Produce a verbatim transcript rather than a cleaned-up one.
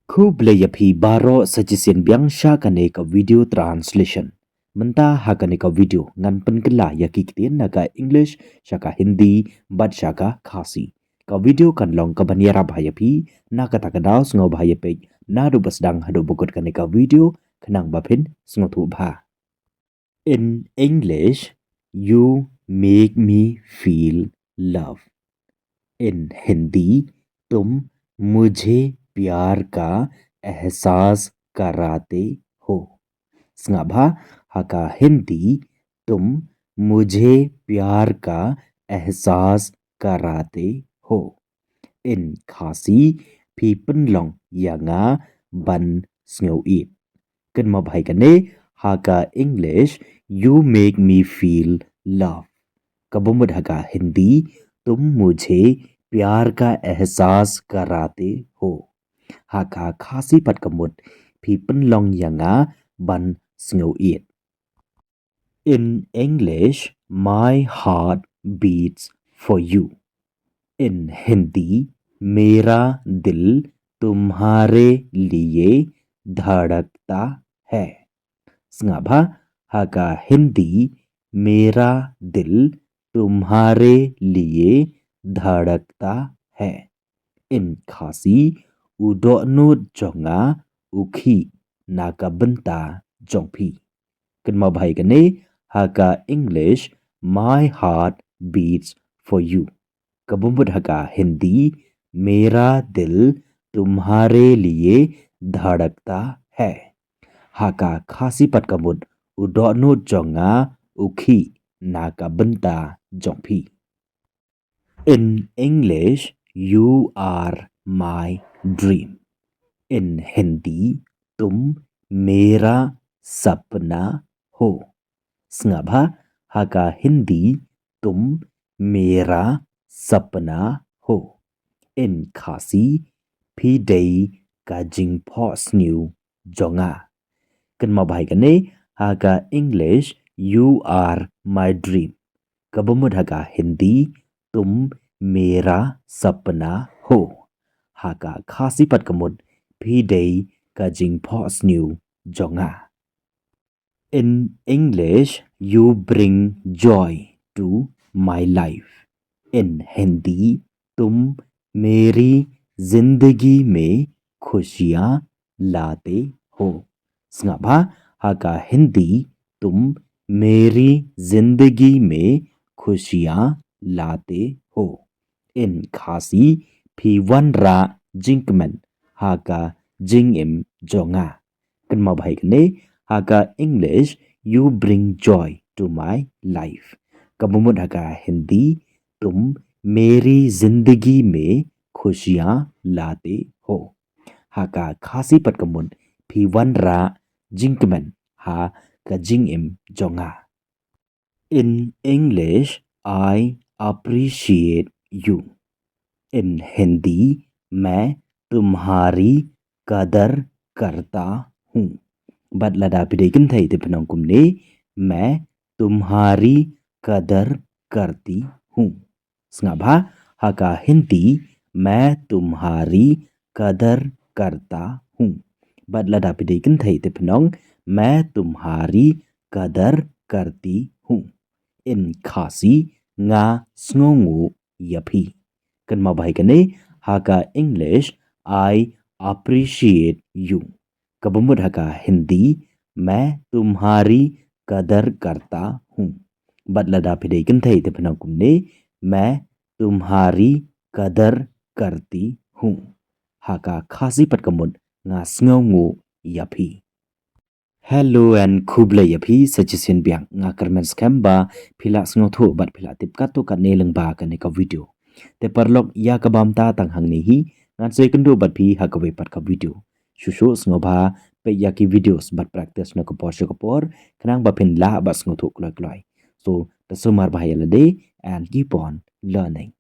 Khublei ïa phi baroh sa shisien biang sha kane ka video translation. Mynta ha kane ka video ngan pynkylla ïa ki ktien na ka English sha ka Hindi bad sha ka Khasi. Ka video kan long kaban ïarap bha ïa phi, na kata ka daw sngewbha ïa peit naduh ba sdang haduh ba kut kane ka video khnang ba phin sngewthuh bha. In English, you make me feel love. In Hindi, तुम मुझे प्यार का एहसास कराते हो। Sngap bha, ha ka Hindi, तुम मुझे प्यार का एहसास कराते हो। In Khasi, phi pynlong ïa nga ban sngew ïeit. Kynmaw bha ïa kane, ha ka English, you make me feel love. Kaba mut ha ka Hindi, तुम मुझे प्यार का एहसास कराते हो. Ha ka Khasi pat ka mut, phi pynlong ïa nga ban sngew ïeit. In English, my heart beats for you. In Hindi, मेरा दिल तुम्हारे लिए धड़कता है. Sngap bha, ha ka Hindi, मेरा दिल तुम्हारे लिए धड़कता है. In Khasi, u dohnud jong nga u khih na ka bynta jong phi. Kynmaw bha ïa kane, ha ka English, my heart beats for you. Kaba mut ha ka Hindi, मेरा दिल तुम्हारे लिए धड़कता है. Ha ka Khasi pat ka mut, u dohnud jong nga u khih na ka bynta jong phi. In English, you are my dream. In Hindi, तुम मेरा सपना हो. Sngap bha, ha ka Hindi, तुम मेरा सपना हो. In Khasi, phi dei ka jingphohsniew jong nga. Kynmaw bha ïa kane, ha ka English, you are my dream. Kaba mut ha ka Hindi, तुम मेरा सपना हो. Ha ka Khasi pat ka mut, phi dei ka jingphohsniew jong nga. In English, you bring joy to my life. In Hindi, तुम मेरी जिंदगी में खुशियाँ लाते हो. Sngap bha, ha ka Hindi, तुम मेरी जिंदगी में खुशियाँ लाते हो. In Khasi, phi wanrah jingkmen ha ka jingim jong nga. Kynmaw bha ïa kane, ha ka English, you bring joy to my life. Kaba mut ha ka Hindi, तुम मेरी जिंदगी में खुशियाँ लाते हो. Ha ka Khasi pat ka mut, phi wanrah jingkmen ha ka jingim jong nga. In English, I appreciate you. In Hindi, मैं तुम्हारी कदर करता हूँ. Bad lada phi dei kynthei te phin ong kumne, मैं तुम्हारी कदर करती हूँ. Sngap bha, ha ka Hindi, मैं तुम्हारी कदर करता हूँ. Bad lada phi dei kynthei te phin ong, मैं तुम्हारी कदर करती हूँ. In Khasi, nga sngewnguh ïa phi. Kynmaw bha ïa kane, ha ka English, I appreciate you. Kaba mut ha ka Hindi, मैं तुम्हारी कदर करता हूँ. Bad lada phi dei kynthei te phin ong kumne, मैं तुम्हारी कदर करती हूँ. Ha ka Khasi pat ka mut, nga sngewnguh ïa phi. Hello and khublei ïa phi sa shisien biang, nga kyrmen skhem ba phi la sngewthuh bad phi la tip katto katne lyngba kane ka video. Te paralok, ïa kaba mynta tang hangne hi, ngan sa ïakynduh bad phi ha kawei pat ka video. Shuh shuh sngewbha peit ïa ki videos bad practice na ka por sha ka por, khnang ba phin lah bad sngewthuh kloi kloi. So, to sumar bha ïa lade and keep on learning.